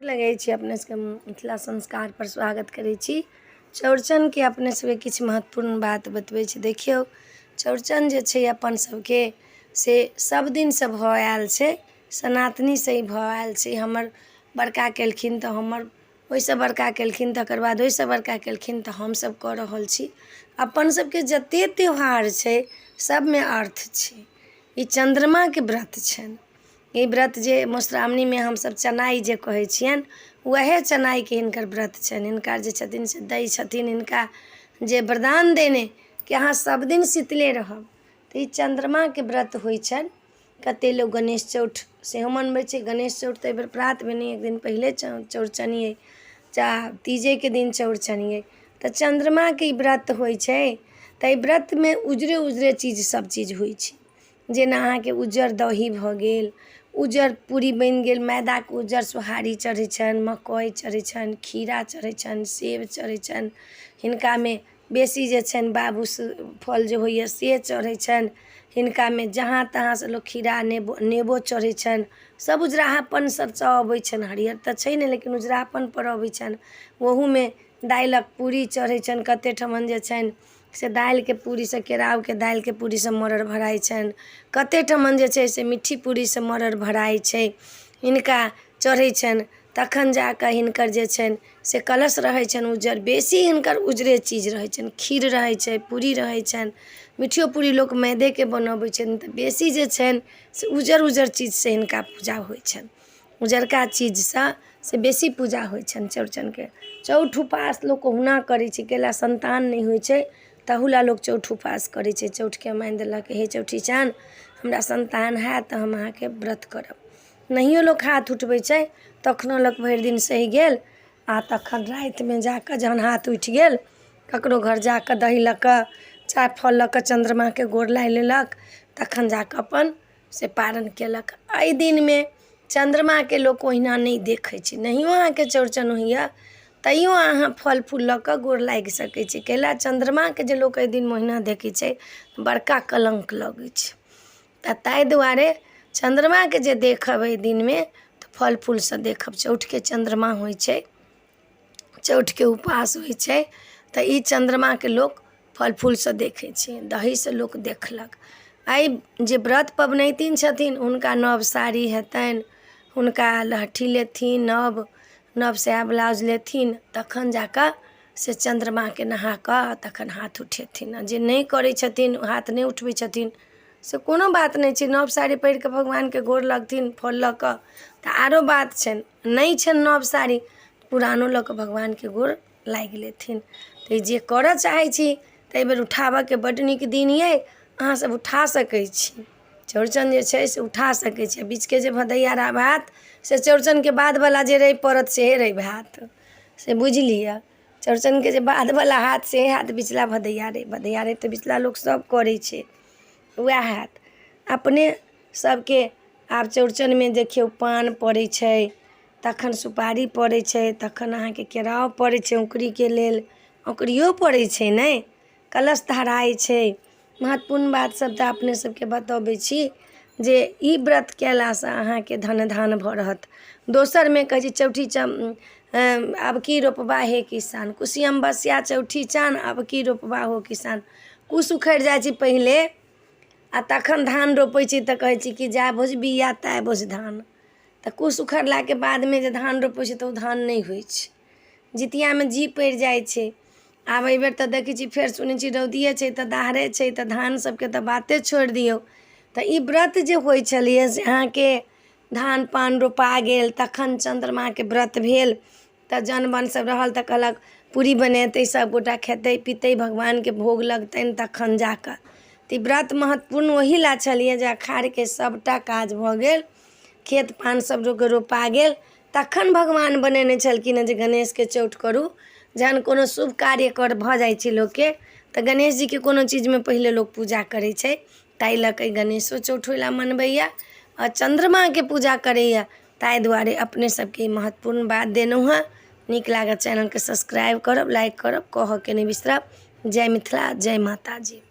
लगै छी अपने सबके मिथिला संस्कारपर स्वागत करै छी। चौड़चनके अपने सबके किछु महत्वपूर्ण बात बतबै छी। देखियौ, चौड़चन जे छै अपन सबके से सब दिनसँ भऽ आयल छै, सनातनीसँ ही भऽ आयल छै। हमर बड़का केलखिन तऽ हमर ओहिसँ बड़का केलखिन, तकर बाद ओहिसँ बड़का केलखिन, तऽ हमसब कऽ रहल छी। अपन सबके जते त्यौहार छै सबमे अर्थ छै। ई चन्द्रमाके व्रत छनि। ई व्रत जे मधुश्रावणीमे हमसब चनाइ जे कहै छियनि, वएह चनाइके हिनकर व्रत छनि। हिनका जे छथिन से दै छथिन हिनका जे वरदान देने कि अहाँ सब दिन शीतले रहब। तऽ ई चन्द्रमाके व्रत होइ छनि। कते लोक गणेश चौठ सेहो मनबै छै। गणेश चौठ तऽ एहिबेर प्रात भेने एक दिन पहिले चौड़चन अइ, चाहे तीजेके दिन चौड़चन अइ। तऽ चन्द्रमाके ई व्रत होइ छै। तऽ एहि व्रतमे उजरे उजरे चीज सब चीज होइ छै, जेना अहाँके उज्जर दही भऽ गेल, उज्जर पूरी बनि गेल, मैदाके उज्जर सोहारी चढ़ै छनि, मकइ चढ़ै छनि, खीरा चढ़ै छनि, सेब चढ़ै छनि। हिनकामे बेसी जे छनि बाबू फल जे होइए से चढ़ै छनि। हिनकामे जहाँ तहाँसँ लोक खीरा नेबो नेबो चढ़ै छनि। सब उजराहापन सबसँ अबै छनि। हरियर तऽ छै नहि, लेकिन उजरापनपर अबै छनि। ओहूमे दालिक पूरी चढ़ै छनि। कते ठमन जे छनि से दालिके पूरीसँ, केराउके दालिके पूरीसँ मड़ड़ि भराइ छनि। कते ठमन जे छै से मिट्ठी पूरीसँ मड़ड़ि भराइ छै, हिनका चढ़ै छनि। तखन जा कऽ हिनकर जे छनि से कलश रहै छनि उज्जर। बेसी हिनकर उजरे चीज रहै छनि। खीर रहै छै, पूरी रहै छनि, मिट्ठियो पूरी लोक मैदेके बनऽबै छनि। तऽ बेसी जे छनि से उज्जर उज्जर चीजसँ हिनका पूजा होइ छनि। उजरका चीजसँ से बेसी पूजा होइ छनि चौड़चनके। चौठ उपास लोक कहुना करै छै, कैला सन्तान नहि होइ छै तहू लए लोक चौठ उपास करै छै। चौठके मानि देलक, हे चौठी चान, हमरा सन्तान हैत तऽ हम अहाँके व्रत करब। नहियो लोक हाथ उठबै छै तखनो लोक भरि दिन सहि गेल, आ तखन रातिमे जा कऽ जहन हाथ उठि गेल, ककरो घर जा कऽ दही लऽ कऽ चाहे फल लऽ कऽ चन्द्रमाके गोर लागि लेलक, तखन जा कऽ अपन से पारन केलक। एहि दिनमे चन्द्रमाके लोक ओहिना नहि देखै छै। नहियो अहाँके चौड़चन होइए तैयो अहाँ फल फूल लऽ कऽ गोर लागि सकै छी, कैला चन्द्रमाके जे लोक एहि दिनमे ओहिना देखै छै, बड़का कलङ्क लगै छै। तऽ ताहि दुआरे चन्द्रमाके जे देखब एहि दिनमे तऽ फल फूलसँ देखब। चौठके चन्द्रमा होइ छै, चौठके उपास होइ छै, तऽ ई चन्द्रमाके लोक फल फूलसँ देखै छै, दहीसँ लोक देखलक। एहि जे व्रत पबनैतिन छथिन हुनका नव साड़ी हेतनि, हुनका लहठी लेथिन, नव नव साया ब्लाउज लेथिन, तखन जा कऽ से चन्द्रमाके नहा कऽ तखन हाथ उठेथिन। आ जे नहि करै छथिन, हाथ नहि उठबै छथिन, से कोनो बात नहि छै। नव साड़ी पहिर कऽ भगवानके गोर लगथिन फल लऽ कऽ तऽ आरो बात छनि। नहि छनि नव साड़ी, पुरानो लऽ कऽ भगवानके गोर लागि लेथिन। तऽ जे करऽ चाहै छी तऽ एहिबेर उठाबऽके बड्ड नीक दिन अइ, अहाँसभ उठा सकै छी। चौड़चन जे छै से उठा सकै छी। बीचके जे भदैया रवि हैत से चौड़चनके बादवला जे रवि पड़त सेहे रवि हैत, से बुझि लिअ। चौड़चनके जे बादवला हैत से हैत बिचला भदैया रवि। भदैया रवि तऽ बिचला लोकसभ करै छै, उएह हैत अपने सभके। आब चौड़चनमे देखियौ पान पड़ै छै, तखन सुपारी पड़ै छै, तखन अहाँके केराउ पड़ै छै, औङ्कुरीके लेल औङ्कुरियो पड़ै छै ने, कलश धराइ छै। महत्वपूर्ण बात सब तऽ अपने सबके बतबै छी जे ई व्रत कयलासँ अहाँके धन धान भरत। दोसरमे कहै छै चौठी आब की रोपबा हे किसान, कुशी अमावस्या चौठी चान, आब की रोपबा हो किसान। कुश उखड़ि जाइ छै पहिले आ तखन धान रोपै छी, तऽ कहै छी कि जा भोज बिया ताय भोज धान। तऽ कुश उखड़लाके बादमे जे धान रोपै छै तऽ ओ धान नहि होइ छै, जितियामे जी पड़ि जाइ छै। आब एहिबेर तऽ देखै छी, फेर सुनै छी रौदिए छै तऽ दाहरे छै, तऽ धान सबके तऽ बाते छोड़ि दियौ। तऽ ई व्रत जे होइ छलैए से अहाँके धान पान रोपा गेल, तखन चन्द्रमाके व्रत भेल, तऽ जन बन सब रहल तऽ कहलक पूरी बनेतै, सबगोटा खेतै पीतै, भगवानके भोग लगतनि तखन जा कऽ। तऽ ई व्रत महत्वपूर्ण ओही लए छलियै जे अखाढ़के सबटा काज भऽ गेल, खेत पान सब लोकके रोपा गेल, तखन भगवान बनेने छलखिन हेँ जे गणेशके चौठ करू। जहन कोनो शुभ कार्य कर भऽ जाइ छै लोकके तऽ गणेश जीके कोनो चीजमे पहिले लोक पूजा करै छै। ताहि लऽ कऽ ई गणेशो चौठ ओहि लए मनबैए आओर चन्द्रमाके पूजा करैए। ताहि दुआरे अपने सबके ई महत्वपूर्ण बात देलहुँ हेँ। नीक लागत चैनलके सब्सक्राइब करब, लाइक करब, कहऽके नहि बिसरब। जय मिथिला, जय माताजी।